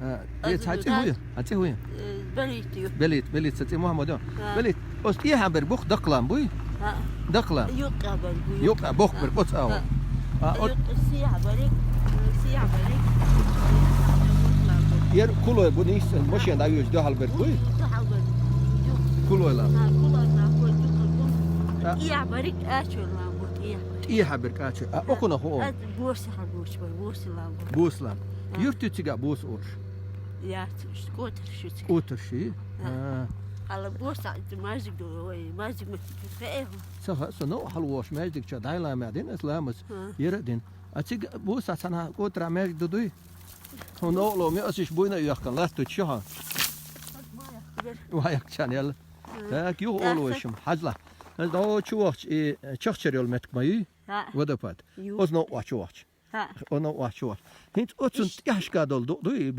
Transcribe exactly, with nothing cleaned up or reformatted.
А, э, цхьа цӀи хӀун я? Хьа цӀи хӀун я? Э, Белит ю. Белит, Белит, са цӀи Мухьаммад я. А. Белит, оцу тӀехьа берг бу-кх дакхалам буй? А. Дакхалам. Юккъехь берг бу, юккъехь. Юккъехь, боху берг, оцу агӀор. А. А, оцу юккъехь сехьа берг, сехьа берг. Яр кулой бу нийса, машина дӀайоьдуш дуьхьал берг буй? Дуьхьал берг. Ю. Кулой лам. А, кулой лам, кулой юккъехь бу. А. ТӀехьа берг, ачур лам бу, тӀехьа. ТӀехьа берг, ачур. А, а, окхунах хӀун? А, боса хьагуча бара, боса лам бу. Боса лам. А. Юрт ю цигахь боса олуш? Яц, котарш ю цигахь. Котарш ю? А. А. Хьала боса маьждиг ду, ой, маьждиг ма ца хаьа хьуна? Ца хаьа, со новкъа хьалавогӀуш маьждиг чохь дӀай ламаз дина аса ламаз. А. Яра а дина. А цига боса цхьана котарахь маьждиг ду дуй? Хьуна новкъа ло, аса иштта буйна а йоьхкина, латточу хьо. Ваяккхачарна яла. А. Так, юха олу вай шимма, хьажал. Аса дӀо чу вахча, и чахчар йолу меттиг ма юй? А. Водопад. Ю. Оцу новкъа чу вахча. ХӀаъ. Оно вахчо. ХӀинца оцунна тӀехьашка долу ду-, дуй,